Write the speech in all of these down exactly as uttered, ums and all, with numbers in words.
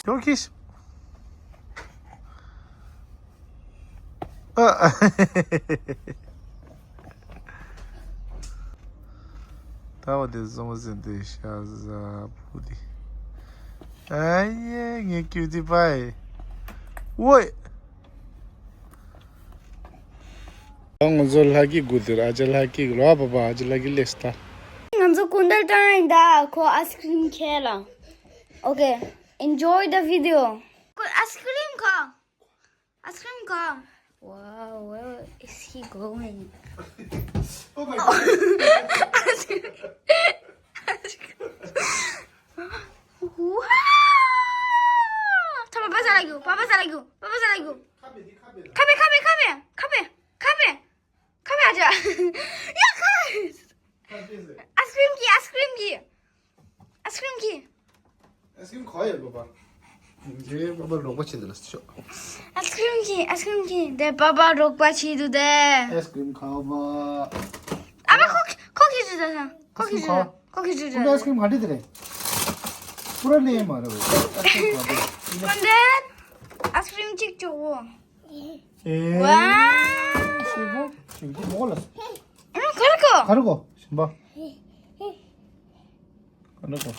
ཡོ་ཁིས། ཨ། ད་བ་དེ་བཟོ་མ་ཟིན་དེ་ཤ་ཟ་བུ་དེ། ཨ་ཡེ་ངས་ཀྱུ་དི་པའི། ཝོའི། ང་ཚོ་ལྷ་སྐྱིད་དགུ་དེར་ཨ་ཅག་ལྷ་སྐྱིད་རོ་པ་པ་ཨ་ཅག་ལྷ་སྐྱིད་ལེགས་ད། ང་ཚོ་སྐུ་མདའ་བཏང་ཡིན་ད་ཁོ་ཨའི་སི་ཀྲིམ་ཁྱེར་ལ། Okay, enjoy the video. ཁོ་ཨའི་སི་ཀྲིམ་ཁོ། Ice cream gone. Wow, where is he going? Oh my god. Wow! ད་པ་པ་ཟ་ལ་རྒྱུ། པ་པ་ཟ་ལ་རྒྱུ། པ་པ་ཟ་ལ་རྒྱུ། ཁ་པེ་ཁ་པེ་ཁ་པེ། ཁ་པེ་ཁ་པེ། ཁ་པེ་ཨ་ཅག་ཡ་ཁ། ཁ་པེ་ཟེར། ཨའི་སི་ཀྲིམ་གྱིས། ཨའི་སི་ཀྲིམ་གྱིས། ཨའི་སི་ཀྲིམ་གྱིས། ཨའི་སི་ཀྲིམ་ག་ཡོད་པ་པ། ངའི་པ་པ་རོགས་པ་བྱེད་འདི་ལ་ཤོག་ཨའི་སི་ཀྲིམ་གྱིས། ཨའི་སི་ཀྲིམ་གྱིས། དེ་པ་པ་རོགས་པ་བྱེད་འདུག་དེ། ཨའི་སི་ཀྲིམ་ག་པ། ཨ་མ་ཁོ་ཁོ་གིས་བྱེད་ད་ས། ཁོ་གིས་བྱེད་ད་ས། ཁོ་གིས་བྱེད་ད་ས། ཨའི་སི་ཀྲིམ་ག་འདི་དེ་རེད། པུ་ར་ལེ་མ་རེད། ཨའི་སི་ཀྲིམ་ག་པ། ཁོ་འདི་ཨའི་སི་ཀྲིམ་གཅིག་བཅོ་འོ། ཨེ། ཝའོ། ཤེས་གོ་ཤེས་གོ་མོ་ལ། ཨ་ག་རེ་གོ་ག་རེ་གོ་ཤིན་པ། ག་རེ་གོ་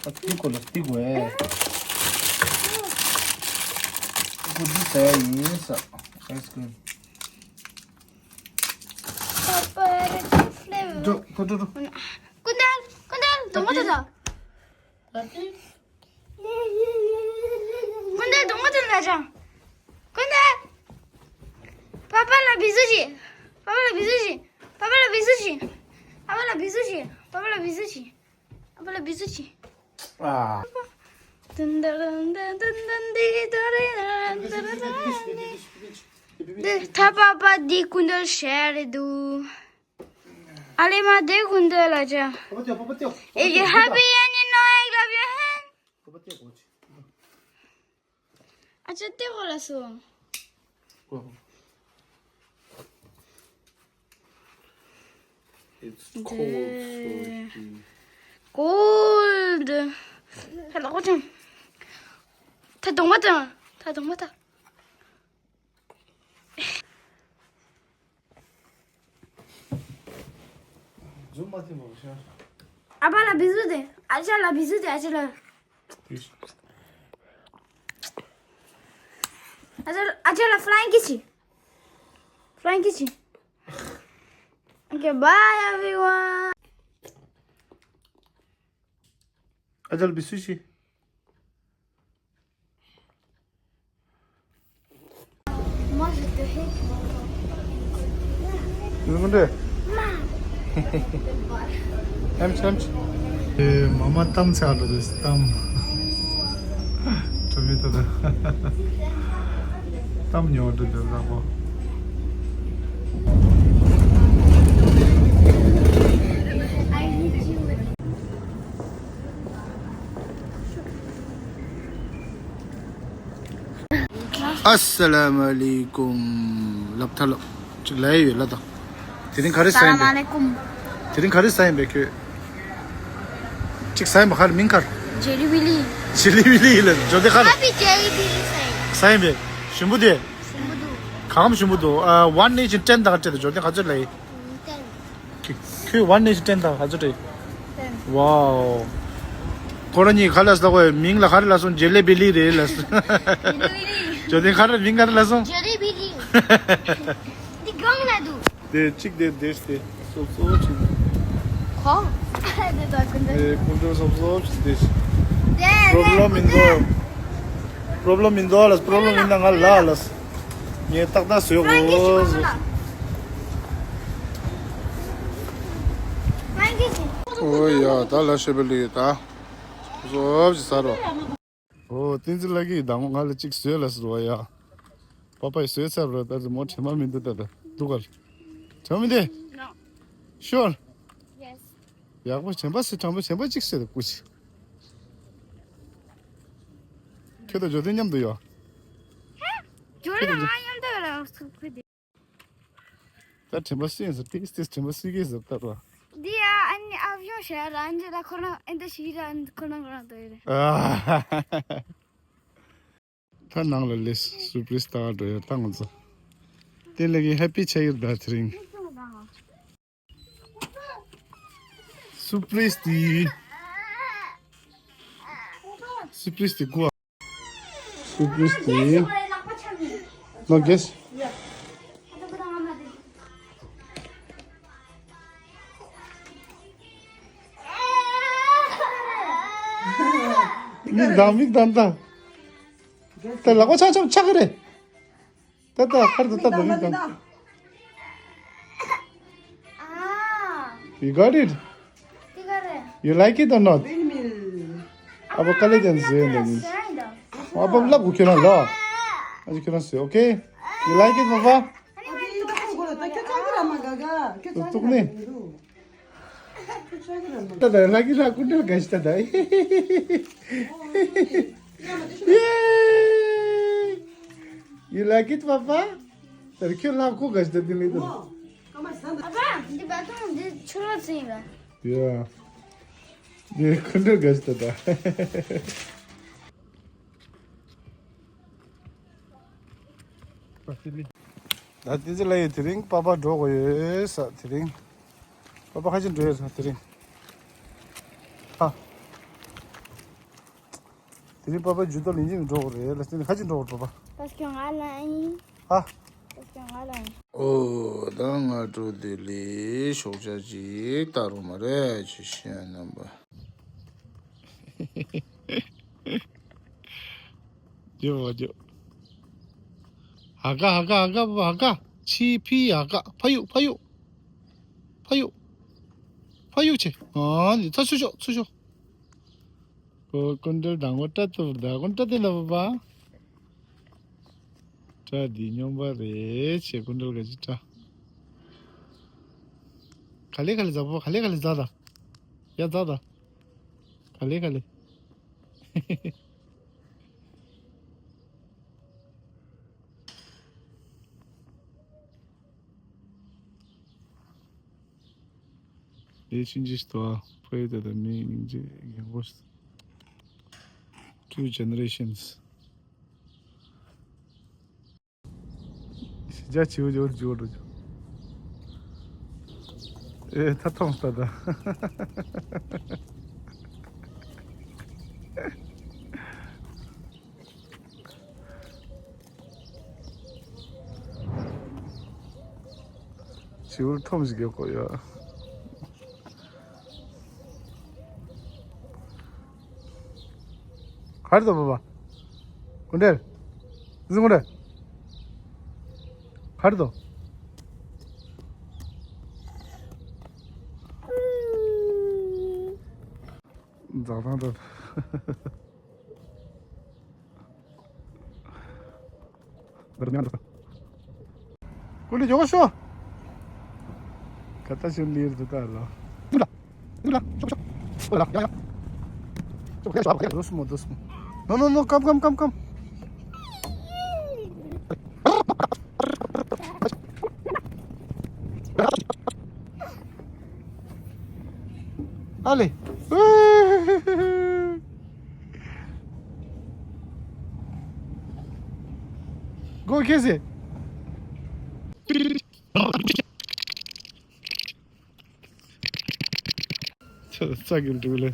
ཨ་ཏི་གོ་ལ་ཏི་གོ་ཨེ། ཏི་གོ་འདི་ཟ་ཡ་ཡིན་ས། ཨའི་སི་ཀྲིམ། འགྲོ་འགྲོ་འགྲོ་འགྲོ། ཀུན་དལ་ཀུན་དལ་དོ་མོ་དོ་དོ། ཀུན་དལ་གདོང་པ་དེ་ལ་རང་། ཀུན་དལ། པ་པ་ལ་བི་ཟུ་ཅི། པ་པ་ལ་བི་ཟུ་ཅི། པ་པ་ལ་བི་ཟུ་ཅི། པ་པ་ལ་བི་ཟུ་ཅི། པ་པ་ལ་བི་ཟུ་ཅི། པ་པ་ལ་བི་ཟུ་ཅི། ཨ། འདི་ད་པ་པ་འདི་ཀུན་དལ་ཤར་རེད་འདུག་ཨ་ལེ་མ་དེ་ཀུན་དལ་ལ་ཅག If you happy and you know I clap your hand. ཨ་ཅག་དེ་གོ་ལ་སོ། It's cold, so it will cold. ཧེ་ལོ་ཅང་། ད་གདོང་མ་ད། ད་གདོང་མ་ད། ཨ་ཕ་ལ་བི་ཟུ་དེ། ཨ་ཅག་ལ་བི་ཟུ་དེ། ཨ་ཅག་ལ། ཨ་ཅག་ཨ་ཅག་ལ་flying kiss. Flying kiss. Okay, bye everyone. ཨ་ཅག་ལ་བི་ཟུ་ཅི། Moi, je te hais. ཡིན་མི་འདྲ། ཨེམ་ཆི་ཨེམ་ཆི། ཨེ་མ་མ་གཏམ་ཚ་འགྲོ་དུས་གཏམ། གྲོ་མི་ཏོ་ད། གཏམ་ཉོ་འགྲོ་དུས་ལག་པོ། ཨ་སི་ལ་མུ་ཨ་ལེ་ཀུམ། ལབ་ཐ་ལོ། ཅིག་ལབ་ཡོད་ལ་ད། དེ་རིང་ག་རེ་ཟ་ཡིན་པས། ཨ་ལེ་ཀུམ། དེ་རིང་ག་རེ་ཟ་ཡིན་པས་ཁྱོད། ཅིག་ཟ་ཡིན་པ་ག་རེ་མིང་ག་རེ། ཇེ་ལི་བི་ལི། ཇེ་ལི་བི་ལི་ལ་འཇོ་དེ་ག་རེ། ཨ་བི་ཇེ་ལི་བི་ལི་ཟ་ཡིན། ཟ་ཡིན་པས། ཞིམ་པོ་དེ། ཞིམ་པོ་འདུག་གང་ཞིམ་པོ་འདུག་ཨ་ཝན་ནེ་ཆིན་ཊེན་དང་ཅེ་དང་འཇོ་དེ་ག་ཚོད་ལ་ཡིན། ཁྱོད་ཝན་ནེ་ཆིན་ཊེན་དང་ག་ཚོད་རེད། ཝའོ། ཁོ་རང་གཉིས་ག་ལ་ཟ་གོ་མིང་ལ་ག་རེ་ལ་སོང་ཇེ་ལེ་བི་ལི་རེད་ལ་སོང་། ཇོ་དེ་ག་རེ་མིང་ག་རེ་ལ་སོང་། ཇེ་ལེ་བི་ལི། འདི་གང་ན་འདུག་དེ་གཅིག་དེ་དེ་དེ་སོབ་སོབ་ཅིག་ཁོ། དེ་ད་ཀུན་དེ། དེ་ཀུན་དེ་སོབ་སོབ་ཅིག་དེ། དེ་པྲོབ་ལེམ་མི་འདུག་པྲོབ་ལེམ་མི་འདུག་ལ། པྲོབ་ལེམ་ཡིན་ན་ང་ལ་ལ། ངས་ཏག་ཏག་བཟོས་གོ། ཨོ་ཡ་ད་ལ་ཤེས་པ་ལི་ད། བཟོ་བྱི་ཟ་རོ། ཨོ་བསྟན་འཛིན་ལགས་ཀྱིས་ད་མོ་ང་ལ་གཅིག་བཟོས་ལ་ཟེར་བ་ཡ། པ་པ་ཡིས་བཟོས་ཚར་རོ། ད་ཙི་མོ་དྲན་པ་མི་འདུག་ད་ད་འདུག་ག་དྲན་པ་མི་འདུག No. Sure. Yes. ཡག་པོ་དྲན་པ་སི་དྲན་པ་དྲན་པ་གཅིག་བཟོས་ད་སྐུ་མཁྱེན། ཁྱོད་དང་འཇོ་དེ་མཉམ་དུ་ཡོད། འཇོ་དེ་ང་མཉམ་དུ་ཡོད་ལ་སུ་ཁུ་དེ། ད་དྲན་པ་སྲིད་ཟེར་ཏིག་ཏིག་དྲན་པ་སྲིད་ཀྱི་ཟེར་ལྟར་བ། འདི་ཡ་ཨ་ནི་ཨ་བྱོང་ཞེས་ར་ཨ་ནི་ལ་ཁོ་རང་ཨེ་འདི་ཞིག་ར་ཨ་ནི་ཁོ་རང་ཁོ་རང་དོ་ཡོད་རེད། ཨ། ད་ནང་ལ་སླེབས། སུར་པྲིས་ལྟ་ག་འགྲོ་ཡ། ད་ང་ཚོ་དེ་ལས་ཀྱི་ཧེ་པི་ཆགས་ཡོད་ད་དེ་རིང་། སུར་པྲིས་དེ། སུར་པྲིས་དེ་གོ། སུར་པྲིས་དེ། ནོ་གེས། མིག་གདངས། མིག་གདངས་ད། ད་ལག་པ་ཆག་ཆག་ཆག་གི་རེད། ད་ད་ཁར་ད་ད་ད་མིག་གདངས། You got it? You like it or not? ཨ་ཕ་དཀའ་ལས་ཀྱང་བཟོས་འདུག་ཨ་ཕ་ལབ་གོ་ཁྱོད་རང་ལ། ཨ་ཅེ་ཁྱོད་རང་ཟེར། Okay? You like it, Papa? ཏུག་ནི། ད་ད་ལྷ་གི་ལྷ་ཀུན་ཏུ་དགའ་ཤི་ད་ད། Yay! You like it, Papa? ད་ཁྱོད་ལྷ་ཁོ་དགའ་ཤི་ད་དེ་མི་འདུག་ཨ་ཕ། འདི་བ་ཐོང་འདི་ཆུ་རོ་ཚིན་ར། Yeah. འདི་ཁོ་འདྲ་དགའ་ཤི་ད་ད། ད་དེ་ཚེ་ལ་ཡོད། དེ་རིང་པ་པ་འགྲོ་དགོས་ཡོད་ས། དེ་རིང་པ་པ་ཁ་ཆེ་འགྲོ་ཡོད་ས། དེ་རིང་ཧ། དེ་རིང་པ་པ་ཇུ་ཏོ་ལིན་ཅིང་འགྲོ་དགོས་རེད་ལ། དེ་རིང་ཁ་ཆེ་འགྲོ་དགོས་པ་པ། ཨོ་ད་ང་འགྲོ་དེ་ལས་ཤོག་ཆ་ཅིག་ལྟ་རོགས་མ་རེད་ཅེས་བཤད་རྣམ་པ། ཇོ་བ་ཇོ། ཧ་ག་ཧ་ག་ཧ་ག་བ་ཧ་ག་ཆི་ཕི་ཧ་ག་ཕ་ཡུག་ཕ་ཡུག་ཕ་ཡུག་ཕ་ཡུག་ཆེ། ཨ་ནི་ཚ་ཚུ་ཤོག་ཚུ་ཤོག་ཀོ་ཀུན་འདྲེར་དང་པོ་སྐྲ་གཏུབ་ད་ཀུན་སྐྲ་དེ་ལ་བབ་པ། སྐྲ་འདི་སྨྱོན་པ་རེད་ཅེས་ཀུན་འདྲེར་ག་ཅི་སྐྲ། ག་ལེ་ག་ལེ་ཛ་པོ་ག་ལེ་ག་ལེ་ཛ་ད། ཡ་ཛ་ད། ག་ལེ་ག་ལེ། ལས་ཆུང་ཆུང་ཞིག་ཏུ་ཕ་ཡུལ་དེ་དང་མིའི་སྙིང་རྗེ་ཡོང་སྒོ། Two generations. ཞི་ཅག་བྱིའུ་འཇོར་འཇོར་འགྲོ་རྒྱུ། ཨེ་ཐ་ཐོང་ལྟ་ད། བྱིའུ་ཁྲོམ་ཞིག་ཡོད་གོ་ཡ། གར་དོ་བ་བ། ཀུན་འདྲེར། ཟིན་ཀུན་འདྲེར། གར་དོ། འཛག་ཐང་དོ། ཀུན་ལི་ཇོ་ཤོ། ཁ་ཏ་ཤུ་ལིར་དུ་ཏ་ལོ། ལ། ལ། ཤོ་ཤོ། ལ། ཡ་ཡ། ཤོ་ཤོ་ཤོ། No, no, no, come, come, come, come. Ale. Go, Casey. ཚ་གི་འདུག་ལེ།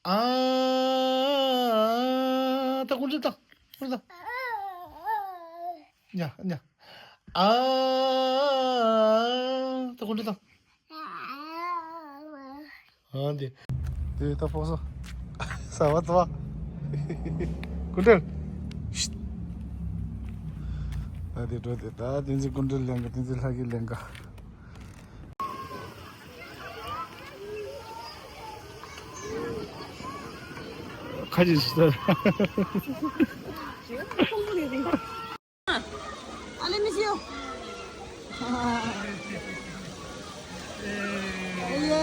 ཨ། ད་ཀུན་འདྲེར་ད། ཀུན་འདྲེར་ད། ཉ་ཉ། ཨ། ད་ཀུན་འདྲེར་ད། ཨ་འདི། འདི་ད་ཕོག་སོ། ས་བ་ཙ་བ། ཀུན་འདྲེར། ད་འདི་འགྲོ་དེ་ད་དེ་ཚེ་ཀུན་འདྲེར་ལེན་ག་དེ་ཚེ་ལྷ་གི་ལེན་ག་ཁ་ཅིག་ཟེར། ཨ་ལེ་མི་ཤིའོ། ཡེ།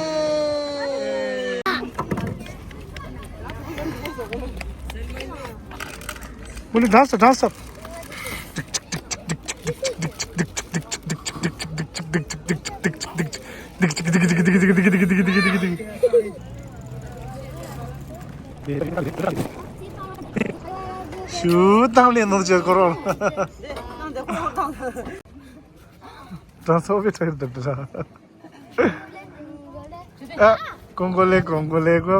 ཀུན་འདྲེར་dance stop, dance stop. ཤུ་ཏང་ལེ་ནོར་ཅོ་ཁོ་རོ། ཏང་ཚོ་བའི་ཁྲ་ཡོད་དུ་ཏྲ། ཨ། ཀོང་ཀོ་ལེ་ཀོང་ཀོ་ལེ་ཀོ།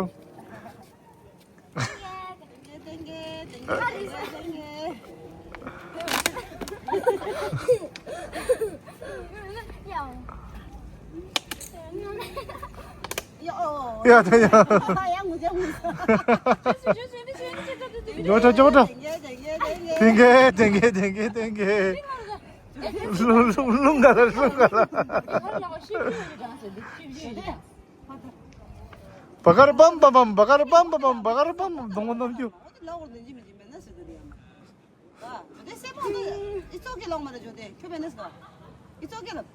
ཡ་ད་ཡ། ཡོ་ཅོ་ཅོ་ཅོ། ཏེང་གེ་ཏེང་གེ་ཏེང་གེ་ཏེང་གེ། ལུང་ལུང་ལུང་ག་ལ་ལུང་ག་ལ། བ་གར་བམ་བམ་བམ། བ་གར་བམ་བམ་བམ། བ་གར་བམ་བམ། སྡོང་པོ་རྣམས་ཀྱི། ལ་འོར་ནས་ཇི་མི་ཇི་མེད་ན་ཟེར་དེ་ཡང་། ཨ་དེ་སེ་མོ་ནི་ཨི་ཙོག་གེ་ལོང་མ་རེད་ཇོ་དེ་ཁྱོད་བས་ནས་ཟེར། ཨི་ཙོག་གེ་ལབ།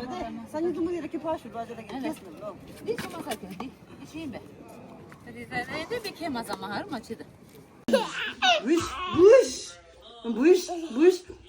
ཇོ་དེ་སང་ཉིན་ཙུམ་མོ་ཡེ་ར་ཁྱི་ཕ་ཤུ་བ་ཇོ་དེ་གེ་ཁེས་ལབ་ལོ། འདི་ཚོ་མ་ས་ཀྱང་འདི་འདི་ཤེས་པས། དེ་དེ་དེ་དེ་དེ་ཁྱེད་མ་ཟ་མ་ཧར་མ་ཆེ་ད། བུཤ་བུཤ་བུཤ་བུཤ།